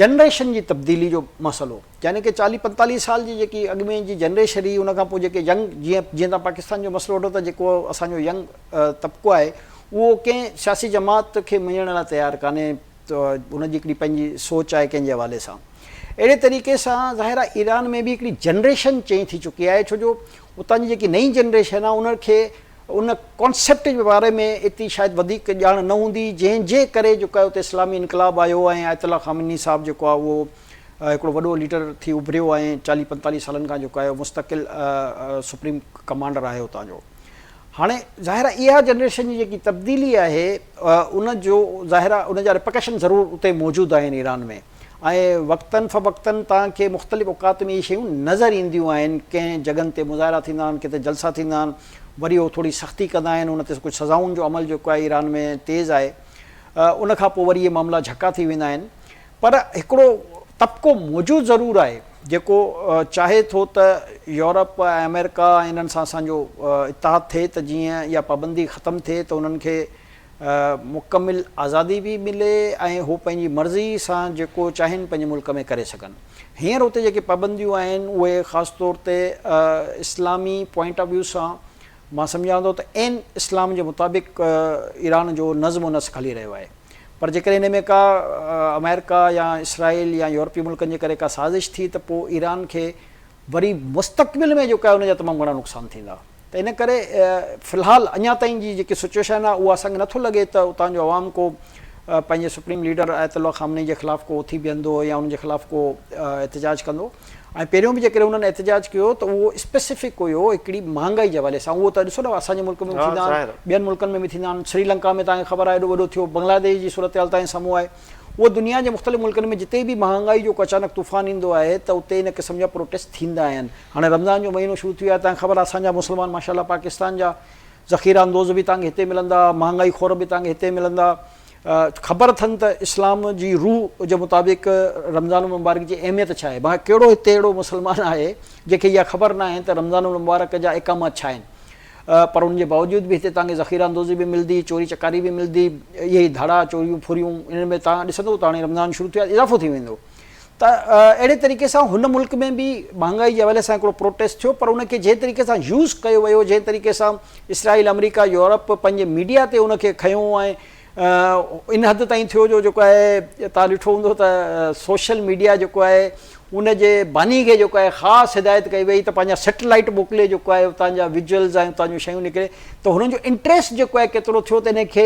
جنريشن جي تبديلي جو مسئلو يعني ڪي چاليهه پنتاليهه سال جي جيڪي اڳ ۾ جي جنريشن هئي ان کان پوء جيڪي ينگ جيئن جيئن تان پاڪستان جو مسئلو وٺو ته جيڪو اسان جو ينگ طبقو آهي اهو ڪنهن سياسي جماعت کي مڃڻ لاء تيار ڪانهي ته ان جي هڪڙي پنهنجي سوچ آهي ڪنهن جي حوالي سان. اهڙي طريقي سان ظاهر آهي ايران ۾ به هڪڙي جنريشن چينج ٿي چڪي آهي ڇو جو اتان جي جيڪي نئين جنريشن آهي ان کي ان ڪانسيپٽ جي باري ۾ ايتري شايد وڌيڪ ڄاڻ نه هوندي جنهن جي ڪري جيڪو آهي اتي اسلامي انقلاب آيو ۽ آيت الله خامني صاحب جيڪو آهي اهو هڪڙو وڏو ليڊر ٿي اڀريو ۽ چاليهه پنتاليهه سالن کان جيڪو آهي مستقل سپريم ڪمانڊر آهي اتان جو. هاڻي ظاهر آهي اها جنريشن جي جيڪي تبديلي آهي ان جو ظاهر آهي ان جا ريپرڪشن ضرور اتي موجود آهن ايران ۾ ۽ وقتن فوقتن توهان کي مختلف اوقات ۾ اهي شيون نظر اينديون آهن ڪنهن جڳهن تي مظاهرا ٿيندا آهن ڪٿي جلسا ٿيندا آهن وري هو ٿوري سختي ڪندا آهن ان تي ڪجهه سزائن جو عمل جيڪو آهي ايران ۾ تيز آهي ان کان پوء وري اهي معاملا جهڪا ٿي ويندا آهن پر هڪڙو طبقو موجود ضرور آهي جيڪو چاهي ٿو ته يورپ ۽ آمريڪا ۽ انهن سان اسان جو اتحاد ٿئي ته جيئن اها پابندي ختم ٿئي ته انهن کي مڪمل آزادي به ملي ۽ هو پنهنجي مرضي سان جيڪو چاهين پنهنجي ملڪ ۾ ڪري سگهن. هينئر اتي جيڪي پابنديون آهن اهي خاص طور تي اسلامي پوائنٽ آف ويو سان مان سمجهان ٿو ته عين اسلام جي مطابق ايران جو نظم و نسق هلي رهيو آهي پر جيڪڏهن ان ۾ ڪا آمريڪا يا اسرائيل يا يورپي ملڪن جي ڪري ڪا سازش ٿي ته پوء ايران کي وري مستقبل ۾ جيڪو آهي ان جا تمام گهڻا نقصان ٿيندا ته ان ڪري في الحال اڃا تائين جي جيڪي سچويشن آهي اها اسان کي نٿو لڳي ته اتان جو عوام ڪو پنهنجي سپريم ليڊر آيت الله خامنئي جي خلاف ڪو اٿي بيهندو يا ان جي خلاف ڪو احتجاج ڪندو ۽ پهريون به جيڪڏهن انهن احتجاج ڪيو ته اهو اسپيسفڪ هيو هڪڙي مهانگائي جي حوالي سان اهو ته ڏسو نه اسان جي ملڪ ۾ به ٿيندا آهن ٻين ملڪن ۾ به ٿيندا آهن سري لنڪا ۾ توهان کي خبر آهي ايڏو وڏو ٿيو بنگلاديش جي صورتحال توهان جي سامهون آهي اهو دنيا جي مختلف ملڪن ۾ جتي به مهانگائي جو ڪو اچانڪ طوفان ايندو آهي ته اتي ان قسم جا پروٽيسٽ ٿيندا آهن هاڻي رمضان جو مهينو شروع ٿي ويو آهي توهان کي خبر آهي اسان جا مسلمان ماشاء الله پاڪستان جا ذخيره اندوز به توهان کي هتي ملندا مهانگائي خور به توهان کي هتي ملندا خبر اٿن ته اسلام جي روح جي مطابق رمضان المبارڪ جي اهميت ڇا آهي؟ ڀلا ڪهڙو هتي اهڙو مسلمان آهي جنهن کي اها خبر ناهي ته رمضان المبارڪ جا احڪامات ڇا آهن؟ پر ان جي باوجود به هتي توهان کي ذخيره اندوزي به ملندي، چوري چڪاري به ملندي، اهي ئي ڌاڙا، چوريون ڦريون انهن ۾ توهان ڏسندو ته هاڻي رمضان شروع ٿيو آهي اضافو ٿي ويندو ته اهڙي طريقي سان هن ملڪ ۾ به مهانگائي جي حوالي سان هڪڙو پروٽيسٽ ٿيو پر ان کي جنهن طريقي سان يوز ڪيو ويو جنهن طريقي سان اسرائيل، آمريڪا، يورپ پنهنجي ميڊيا تي ان کي کنيو ۽ ان حد تائين ٿيو جو جيڪو آهي توهان ڏٺو هوندو ته سوشل ميڊيا جيڪو آهي ان جي باني کي جيڪو آهي خاص هدايت ڪئي وئي ته پنهنجا سيٽلائيٽ موڪلي جيڪو آهي اتان جا ويجوئلز ۽ اتان جون شيون نڪري ته هنن جو انٽريسٽ جيڪو آهي ڪيترو ٿيو ته ان کي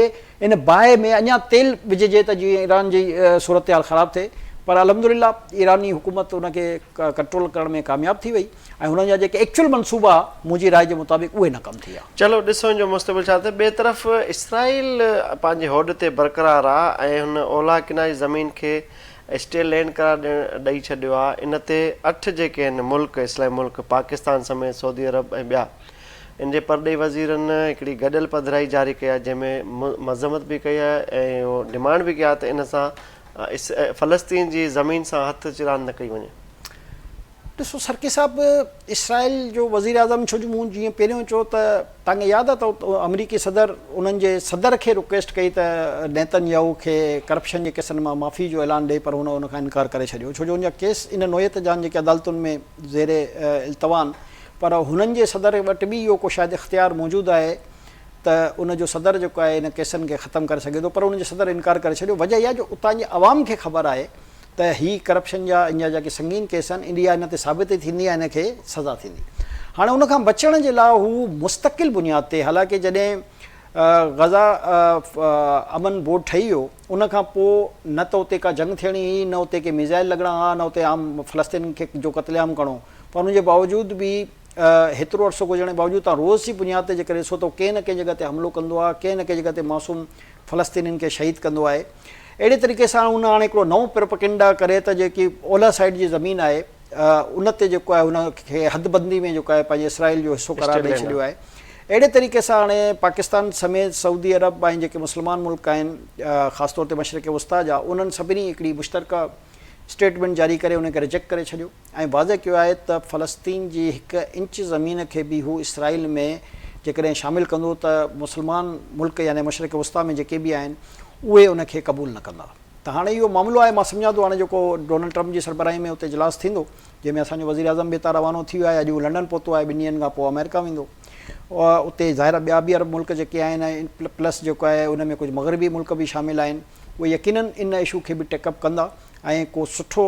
ان باهه ۾ اڃا تيل وجهجي ته جيئن ايران جي صورتحال خراب ٿئي پر الحمدلله ايراني حڪومت ان کي ڪنٽرول ڪرڻ ۾ ڪامياب ٿي وئي ۽ هنن جا جيڪي ايڪچوئل منصوبا ها منهنجي راء جي مطابق اهي ناڪام ٿي ويا. چلو ڏسون ان جو مستقبل ڇا ٿئي. ٻئي طرف اسرائيل پنهنجي هوڏ تي برقرار آ ۽ هن اولهه ڪناري زمين کي اسٽيل لينڊ قرار ڏيڻ ڏئي ڇڏيو آ. ان تي اٺ جيڪي آهن ملڪ اسلامي ملڪ پاڪستان سميت سعودي عرب ۽ ٻيا ان جي پرڏيهي وزيرن هڪڙي گڏيل پڌرائي جاري ڪئي آ جنهن ۾ مذمت به ڪئي آ ۽ اهو ڊمانڊ به ڪئي آ ته ان سان فلسطين جي زمين سان هٿ چراند نه ڪئي وڃي. ڏسو سرڪي صاحب اسرائيل جو وزيراعظم ڇو جو مون جيئن پهريون چيو ته توهان کي ياد آهي ته آمريڪي صدر انهن جي صدر کي رڪويسٽ ڪئي ته نيتن ياهو کي ڪرپشن جي ڪيسن مان معافي جو اعلان ڏئي پر هن ان کان انڪار ڪري ڇڏيو ڇو جو ان جا ڪيس ان نوعيت جا آهن جيڪي عدالتن ۾ زير التوا آهن پر هنن جي صدر وٽ به اهو ڪو شايد اختيار موجود آهي ته ان جو صدر جيڪو آهي ان ڪيسن کي ختم ڪري سگهي ٿو پر ان جي صدر انڪار ڪري ڇڏيو وجه اها جو اتان جي عوام کي خبر آهي ته هي ڪرپشن جا ان جا جيڪي سنگين ڪيس آهن انڊيا ان تي ثابتي ٿيندي ۽ ان کي سزا ٿيندي. هاڻي ان کان بچڻ جي لاء هو مستقل بنياد تي حالانڪه جڏهن غزه امن بورڊ ٺهي ويو ان کان پوء نه ته اتي ڪا جنگ ٿيڻي هئي نه اتي ڪي ميزائل لڳڻا هئا نه اتي عام فلسطين کي جو قتل عام ڪرڻو پر ان جي باوجود به هيترو عرصو گذرڻ جي باوجود تان روز جي بنياد تي جيڪڏهن ڏسو ته ڪنهن نه ڪنهن جڳهه تي حملو ڪندو آهي ڪنهن نه ڪنهن جڳهه تي معصوم فلسطينين کي شهيد ڪندو آهي. اهڙي طريقي سان هن هاڻي هڪڙو نئون پروپئگنڊا ڪري ته جيڪي اولهه سائيڊ جي زمين آهي ان تي جيڪو آهي هن کي حد بندي ۾ جيڪو آهي پنهنجي اسرائيل جو حصو قرار ڏئي ڇڏيو آهي. اهڙي طريقي سان هاڻي پاڪستان سميت سعودي عرب ۽ جيڪي مسلمان ملڪ آهن خاص طور تي مشرق وسطيٰ جا انهن سڀني هڪڙي مشترڪه اسٽيٽمينٽ جاري ڪري ان کي رجيڪٽ ڪري ڇڏيو. ۽ واضح ڪيو آهي ته فلسطين جي هڪ انچ زمين کي به هو اسرائيل ۾ جيڪڏهن شامل ڪندو ته مسلمان ملڪ يعني مشرق وسطيٰ ۾ جيڪي به آهن اهي ان کي قبول نه ڪندا ته هاڻي اهو معاملو آهي مان سمجهان ٿو هاڻي جيڪو ڊونلڊ ٽرمپ جي سربراهي ۾ اتي اجلاس ٿيندو جنهن ۾ اسان جو وزيراعظم به هتان روانو ٿي ويو آهي اڄ هو لنڊن پهتو آهي ٻن ڏينهن کان پوء آمريڪا ويندو اتي ظاهر آهي ٻيا به عرب ملڪ جيڪي آهن ۽ پلس جيڪو آهي ان ۾ ڪجهه مغربي ملڪ به شامل آهن اهي يقينن ان اشو کي به ٽيڪ اپ ڪندا ۽ ڪو سٺو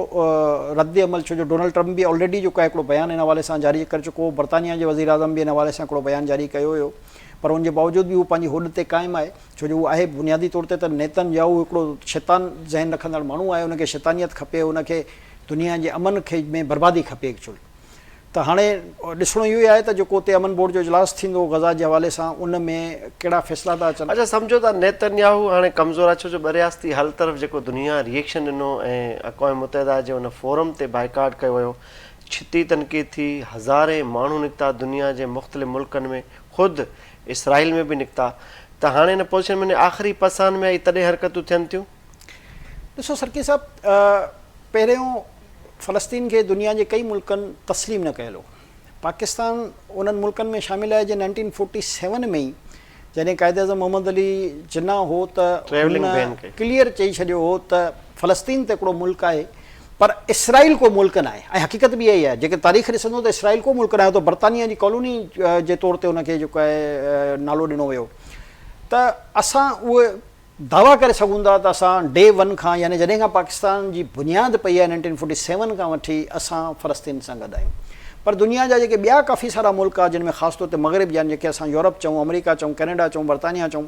رد عمل ڇو جو ڊونلڊ ٽرمپ به آلريڊي جيڪو آهي هڪڙو بيان ان حوالي سان جاري ڪري چڪو هو برطانيا جي وزيراعظم به ان حوالي سان هڪڙو بيان جاري ڪيو هيو پر ان جي باوجود به هو پنهنجي هوڏ تي قائم آهي ڇو جو هو آهي بنيادي طور تي ته نيتن ياهو هڪڙو شيطان ذهن رکندڙ ماڻهو آهي ان کي شيطانيت کپي ان کي دنيا جي امن کي ۾ بربادي کپي ايڪچول ته هاڻي ڏسڻو اهو ئي آهي ته جيڪو اتي امن بورڊ جو اجلاس ٿيندو غزا جي حوالي سان ان ۾ ڪهڙا فيصلا ٿا اچن. اڇا سمجهو ته نيتن ياهو هاڻي ڪمزور آهي ڇو جو ٻه رياستي حل طرف جيڪو دنيا ري ايڪشن ڏنو ۽ اقوام متحده جي ان فورم تي بائيڪاٽ ڪيو ويو ڇتي تنقيد ٿي هزارين ماڻهو نڪتا دنيا جي مختلف ملڪن ۾ خود اسرائيل ۾ به نڪتا ته هاڻي ان پوزيشن ۾ آخري پساهن ۾ آئي تڏهن حرڪتون ٿين ٿيون. ڏسو سرڪي صاحب پهريون فلسطين کي دنيا جي ڪئي ملڪن تسليم نه ڪيل هو. پاڪستان انهن ملڪن ۾ شامل آهي جنهن نائنٽين فورٽي سيون ۾ ئي جڏهن قائد اعظم محمد علي جناح هو ته هن ڪليئر چئي ڇڏيو هو ته فلسطين ته هڪڙو ملڪ آهي پر اسرائيل ڪو ملڪ ناهي ۽ حقيقت به اها ئي آهي جيڪڏهن تاريخ ڏسندو ته اسرائيل ڪو ملڪ ناهي ته برطانيا جي ڪالوني جي طور تي ان کي جيڪو آهي نالو ڏنو ويو ته اسان اهي دعويٰ ڪري سگهون ٿا ته اسان ڊي ون کان يعني جڏهن کان پاڪستان جي بنياد پئي آهي نائنٽين فورٽي سيون کان وٺي اسان فلسطين سان گڏ آهيون پر دنيا جا جيڪي ٻيا ڪافي سارا ملڪ آهن جن ۾ خاص طور تي مغرب جا جيڪي اسان يورپ چئون آمريڪا چئون ڪينيڊا چئون برطانيا چئون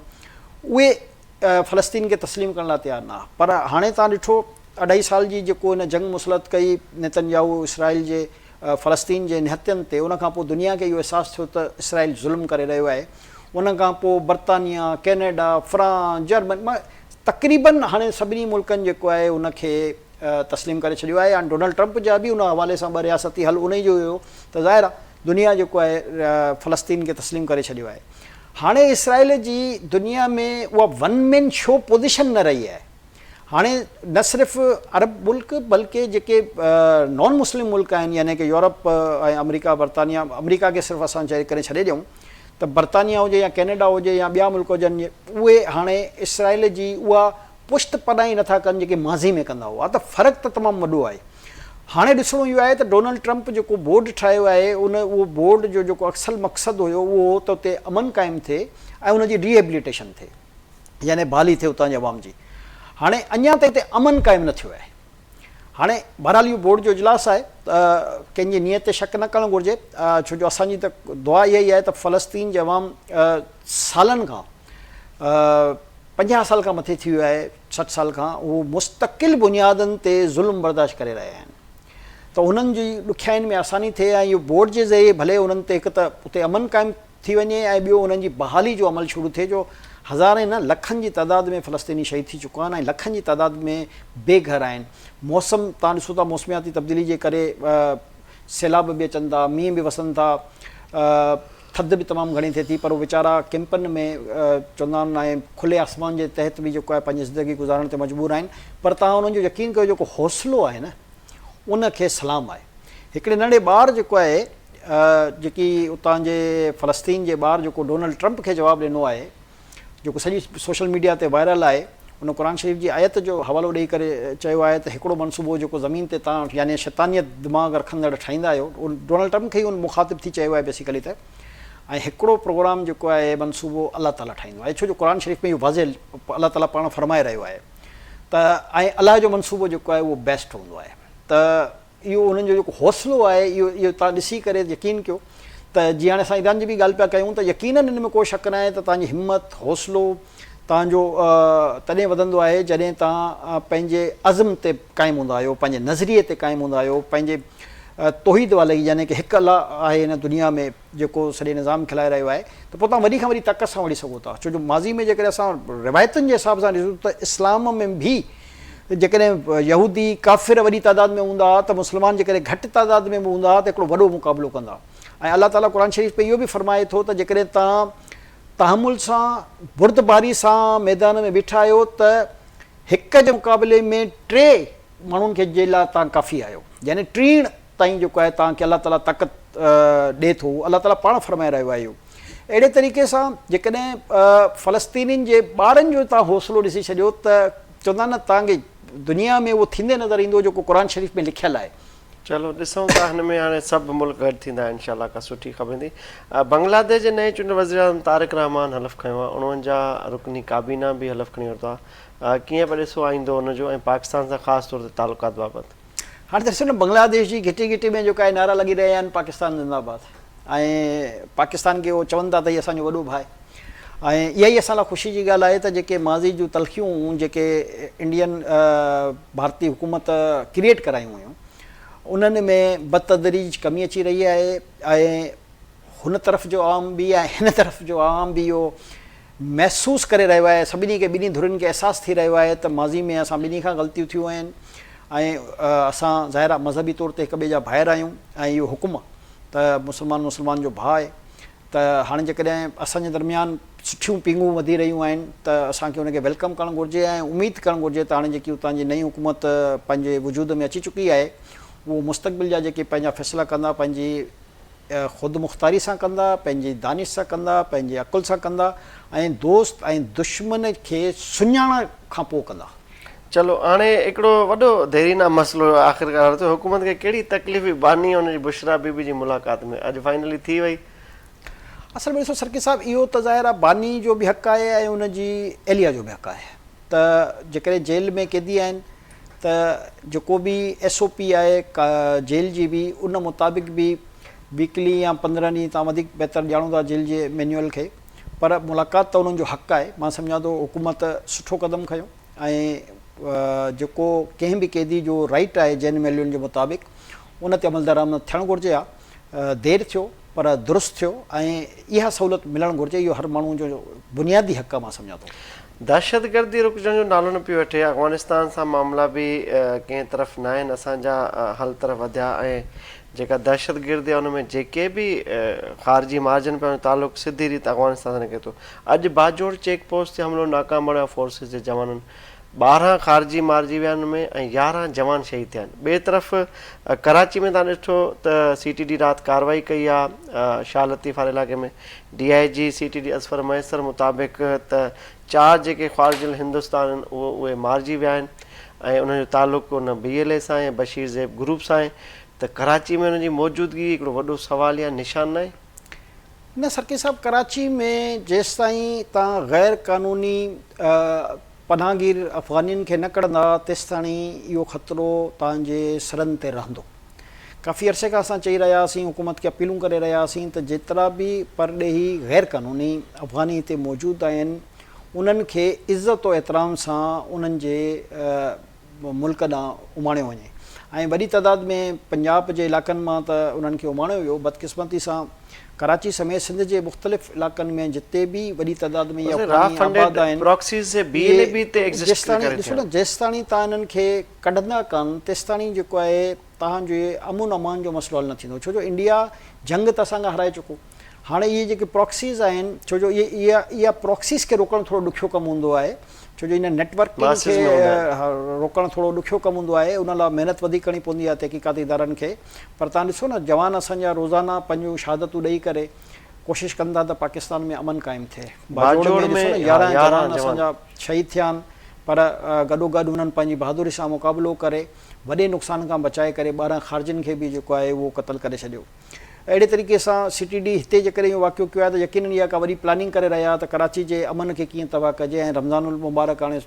اهي فلسطين کي تسليم ڪرڻ لاء تيار نه پر هاڻي تان ڏٺو اڍائي سال جي جيڪو هن جنگ مسلط ڪئي نتن ياهو اسرائيل جي فلسطين جي نهتين تي ان کان پوء دنيا کي اهو احساس ٿيو ته اسرائيل ظلم ڪري رهيو آهي ان کان پوء برطانيا، ڪينيڊا، فرانس، جرمني مان تقريبن هاڻي سڀني ملڪن جيڪو آهي ان کي تسليم ڪري ڇڏيو آهي. هاڻي ڊونلڊ ٽرمپ جا به ان حوالي سان ٻه رياستي حل انهي جو هيو ته ظاهر آهي دنيا جيڪو آهي فلسطين کي تسليم ڪري ڇڏيو آهي. هاڻي اسرائيل جي دنيا ۾ اها ون مين شو پوزيشن نه رهي آهي. هاڻي نه صرف عرب ملڪ بلڪه جيڪي نان مسلم ملڪ آهن يعني ڪه يورپ ۽ آمريڪا برطانيا آمريڪا کي صرف اسان چئي ڪري ڇڏي ڏيون ته برطانيا هجي يا ڪينيڊا هجي يا ٻيا ملڪ هجن اهي هاڻي اسرائيل جي اها پشت پناهي نٿا ڪن جيڪي ماضي ۾ ڪندا هئا ته فرق ته تمام وڏو آهي هاڻي ڏسڻو اهو آهي ته ڊونلڊ ٽرمپ جيڪو بورڊ ٺاهيو آهي ان اهو بورڊ جو جيڪو اصل مقصد هيو اهو هو ته اتي امن قائم ٿئي ۽ ان جي ريهيبليٽيشن ٿئي يعني بحالي ٿئي اتان جي عوام جي. هاڻي اڃا تائين اتي امن قائم نه ٿيو آهي. هاڻي بهرحال اهو بورڊ جو اجلاس آهي ته ڪنهن جي نيت تي شڪ نه ڪرڻ گهرجي ڇو جو اسان جي ته دعا اها ئي آهي ته فلسطين جي عوام سالن کان 50 سال کان مٿي ٿي ويو آهي 60 سال کان هو مستقل بنيادن تي ظلم برداشت ڪري رهيا آهن ته انهن جي ڏکيائين ۾ آساني ٿئي ۽ اهو بورڊ جي ذريعي ڀلي انهن تي هڪ ته اتي امن قائم ٿي وڃي ۽ ٻيو انهن جي بحالي جو عمل شروع ٿئي جو هزارين نه لکن جي تعداد ۾ فلسطيني شهيد ٿي چڪا آهن ۽ لکن جي تعداد ۾ بي گهر آهن موسم تان ڏسو ٿا موسمياتي تبديلي جي ڪري سيلاب به اچن ٿا مينهن به وسن ٿا ٿڌ به تمام گهڻي ٿئي ٿي پر ويچارا ڪيمپن ۾ چوندا آهن ۽ کلي آسمان جي تحت به جيڪو آهي پنهنجي زندگي گذارڻ تي مجبور آهن پر تان انهن جو يقين ڪيو جيڪو حوصلو آهي نه ان کي سلام آهي. هڪڙي ننڍڙي ٻار جيڪو آهي جيڪي اتان جي فلسطين جي ٻار جيڪو ڊونلڊ ٽرمپ کي جواب ڏنو آهي جيڪو سڄي سوشل ميڊيا تي وائرل آهي ان قرآن شريف جي آيت جو حوالو ڏئي ڪري چيو آهي ته هڪڙو منصوبو جيڪو زمين تي تان يعني شيطانيت دماغ رکندڙ ٺاهيندا آهيو ڊونلڊ ٽرمپ کي ئي ان مخاطب ٿي چيو آهي بيسيڪلي ته ۽ هڪڙو پروگرام جيڪو آهي منصوبو الله تعالي ٺاهيندو آهي ڇو جو قرآن شريف ۾ اهو واضح الله تعالي پاڻ فرمائي رهيو آهي ته ۽ الله جو منصوبو جيڪو آهي اهو بيسٽ هوندو آهي ته اهو انهن جو جيڪو حوصلو آهي اهو اهو توهان ڏسي ڪري يقين ڪيو ته جيئن هاڻي اسان ايران جي به ڳالهه پيا ڪيون ته يقينن ان ۾ ڪو شڪ ناهي ته توهان جي همت حوصلو توهان جو تڏهن وڌندو آهي جڏهن توهان پنهنجي عزم تي قائم هوندا آهيو پنهنجي نظريي تي قائم هوندا آهيو پنهنجي توحيد والي يعني ڪه هڪ الله آهي هن دنيا ۾ جيڪو سڄي نظام کي هلائي رهيو آهي ته پوء توهان وڏي کان وڏي طاقت سان وڙهي سگهو ٿا ڇو جو ماضي ۾ جيڪڏهن اسان روايتن جي حساب سان ڏسون ته اسلام ۾ به جيڪڏهن يهودي ڪافر وڏي تعداد ۾ هوندا هئا ته مسلمان جيڪڏهن گهٽ تعداد ۾ به هوندا هئا ته هڪڙو وڏو مقابلو ڪندا ۽ الله تعاليٰ قرآن شريف ۾ اهو به فرمائي ٿو ته جيڪڏهن توهان تحمل سان بردباري سان ميدان ۾ بيٺا آهيو ته هڪ جي مقابلي ۾ ٽي ماڻهن کي جي لاء توهان ڪافي آهيو يعني ٽيڻ تائين جيڪو آهي توهان کي الله تعاليٰ طاقت ڏئي ٿو الله تعاليٰ پاڻ فرمائي رهيو آهي اهو اهڙي طريقي سان جيڪڏهن فلسطينين جي ٻارن جو توهان حوصلو ڏسي ڇڏيو ته چوندا نه توهان کي دنيا ۾ اهو ٿيندي نظر ايندو جيڪو قرآن شريف ۾ لکيل آهي. چلو ڏسون ٿا هن ۾ هاڻي سڀ ملڪ گڏ ٿيندا انشاء الله ڪا سٺي خبر ايندي. بنگلاديش جي نئين چونڊيل وزيراعظم طارق رحمان حلف کنيو آهي 49 رڪني ڪابينا به حلف کڻي ورتو آهي ڪيئن پيا ڏسو آئيندو ان جو ۽ پاڪستان سان خاص طور تي تعلقات بابت. هاڻي ته ڏسو نه بنگلاديش جي گهٽي گهٽي ۾ جيڪا آهي نعرا لڳي رهيا آهن پاڪستان زنده آباد ۽ پاڪستان کي اهو چون ٿا ته هي اسان جو وڏو ڀاء آهي ۽ اها ئي اسان لاء خوشي جي ڳالهه آهي ته جيڪي ماضي جون تلخيون جيڪي انڊين ڀارتي حڪومت ڪريئيٽ ڪرايون هيون انهن ۾ بتدريج ڪمي اچي رهي آهي ۽ هن طرف جو عوام به ۽ هن طرف جو عوام به اهو محسوس ڪري رهيو آهي، سڀني کي ٻنهي ڌرين کي احساس ٿي رهيو آهي ته ماضي ۾ اسان ٻنهي کان غلطيون ٿيون آهن ۽ اسان ظاهر آهي مذهبي طور تي هڪ ٻئي جا ڀائر آهيون ۽ اهو حڪم آهي ته مسلمان مسلمان جو ڀاء آهي ته هاڻي جيڪڏهن اسان جي درميان سٺيون پينگهون وڌي رهيون آهن ته اسان کي ان کي welcome ڪرڻ گهرجي ۽ اميد ڪرڻ گهرجي ته هاڻي جيڪي اتان جي نئين حڪومت پنهنجي وجود ۾ اچي چڪي آهي اهو مستقبل جا جيڪي پنهنجا فيصلا ڪندا پنهنجي خودمختاري سان ڪندا، پنهنجي دانش سان ڪندا، پنهنجي عقل سان ڪندا ۽ دوست ۽ دشمن کي سڃاڻڻ کان پوء ڪندا. چلو هاڻي هڪڙو وڏو ديرينا مسئلو آخرڪار حل ٿيو، حڪومت کي ڪهڙي تڪليف هئي باني ۽ ان جي بشريٰ بي بي جي ملاقات ۾ اڄ فائنلي ٿي وئي. اصل ۾ ڏسو سرڪي صاحب اهو ته ظاهر آهي باني جو به حق آهي ۽ ان جي اهليه جو به حق آهي ته جيڪڏهن جيل ۾ قيدي آهن ته جيڪو به ايس او پي آهي جيل جي به ان مطابق به ويڪلي يا 15 ڏينهن تان وڌيڪ بهتر ڄاڻو ٿا جيل جي مينيول کي پر ملاقات ته انهن جو حق آهي مان سمجهان ٿو حڪومت سٺو قدم کنيو ۽ جيڪو ڪنهن به قيدي جو رائيٽ آهي جيل مينيول جي مطابق ان تي عملدرآمد ٿيڻ گهرجي ها دير ٿيو پر درست ٿيو ۽ اها سهولت ملڻ گهرجي اهو هر ماڻهو جو بنيادي حق آهي مان سمجهان ٿو. دهشتگردي رڪجڻ جو نالو نه پيو وٺي، افغانستان سان معاملا به ڪنهن طرف ناهن اسان جا حل طرف وڌيا ۽ جيڪا دهشتگردي آهي ان ۾ جيڪي به خارجي مارجن پيا ان جو تعلق سڌي ريت افغانستان سان نڪري ٿو اڄ باجوڙ چيڪ پوسٽ تي حملو ناڪام بڻايو فورسز جي جوانن 12 خارجي مارجي ويا آهن ان ۾ ۽ 11 جوان شهيد ٿيا آهن. ٻئي طرف ڪراچي ۾ تان ڏٺو ته سي ٽي ڊي رات ڪارروائي ڪئي آهي شاهه لطيف واري علائقي ۾ D I G C T D Azfar Mahesar مطابق ته چار جيڪي خوارج الهندوستان آهن اهو اهي مارجي ويا آهن ۽ انهن جو تعلق ان بي ايل اي سان آهي ۽ بشير زيب گروپ سان آهي ته ڪراچي ۾ انهن جي موجودگي هڪڙو وڏو سواليه نشان ناهي؟ نه سرڪي صاحب ڪراچي ۾ جيستائين تان غير قانوني پناهگير افغانين کي نه ڪڍندا تيستاڻي اهو خطرو توهان جي سرن تي رهندو. ڪافي عرصي کان اسان چئي رهيا هئاسين حڪومت کي اپيلون ڪري رهيا هئاسين ته جيترا به پرڏيهي غير قانوني افغاني هتي موجود آهن انهن کي عزت و احترام سان انهن جي ملڪ ڏانهن اماڻيو وڃي ۽ وڏي تعداد ۾ پنجاب جي علائقن مان ته انهن کي اماڻيو ويو بدقسمتي سان ڪراچي سميت سنڌ جي مختلف علائقن ۾ جتي به وڏي تعداد ۾ اهي افغاني آباد آهن اهي جيستاڻي ڏسو نه جيستاڻي توهان انهن کي ڪڍندا ڪانه تيستاڻي جيڪو آهي توهان جي امن امان جو مسئلو حل نه ٿيندو ڇو جو انڊيا جنگ ته اسان کان هارائي چڪو هاڻي اهي جيڪي پراڪسيز آهن ڇو جو اهي اها اها پراڪسيز کي روڪڻ ٿورو ڏکيو ڪم هوندو آهي. ڇو جو ان نيٽ ورڪنگ کي روڪڻ ٿورو ڏکيو ڪم هوندو آهي ان لاء محنت وڌيڪ ڪرڻي پوندي آهي تحقيقاتي ادارن کي پر توهان ڏسو نه جوان اسان جا روزانه پنهنجون شهادتون ڏئي ڪري ڪوشش ڪن ٿا ته پاڪستان ۾ امن قائم ٿئي. باجوڙ ۾ ڏسو نه 11 جوان اسان جا شهيد ٿيا آهن پر گڏوگڏ انهن پنهنجي بهادري سان مقابلو ڪري وڏي نقصان کان بچائي ڪري 12 خارجين کي به جيڪو آهي اهو قتل ڪري ڇڏيو. اهڙي طريقي سان سي ٽي ڊي هتي جيڪڏهن اهو واقعو ڪيو آهي ته يقينن اها ڪا وڏي پلاننگ ڪري رهيا آهي ته ڪراچي جي امن کي ڪيئن تباهه ڪجي ۽ رمضان المبارڪ هاڻي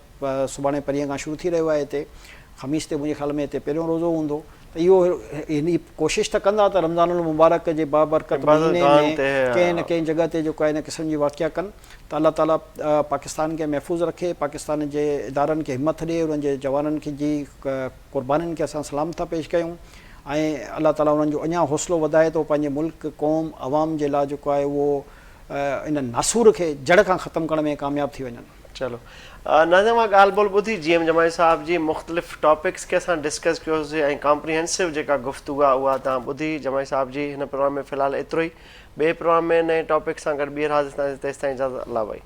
سڀاڻي پرينء کان شروع ٿي رهيو آهي هتي خميس تي منهنجي خيال ۾ هتي پهريون روزو هوندو ته اهو هي ڪوشش ته ڪندا ته رمضان المبارڪ جي بابرڪت مهيني ۾ ڪنهن نه ڪنهن جڳهه تي جيڪو آهي ان قسم جي واقعا ڪن ته الله تعالي پاڪستان کي محفوظ رکي پاڪستان جي ادارن کي همٿ ڏي انهن جي جوانن کي جي قربانين کي اسان سلام ٿا پيش ڪيون ۽ الله تعالي انهن جو اڃا حوصلو وڌائي ته هو پنهنجي ملڪ قوم عوام جي لاء جيڪو آهي اهو ان ناسور کي جڙ کان ختم ڪرڻ ۾ ڪامياب ٿي وڃن. چلو ناظرين اوهان ڳالهه ٻولهه ٻڌي جي ايم جمالي صاحب جي مختلف ٽاپڪس کي اسان ڊسڪس ڪيوسي ۽ ڪامپريهنسو جيڪا گفتگو آهي اها توهان ٻڌي جمالي صاحب جي هن پروگرام ۾ في الحال ايترو ئي ٻئي پروگرام ۾ نئين ٽاپڪ سان گڏ ٻيهر حاضر ٿينداسين تيستائين اجازت الله ڀائي.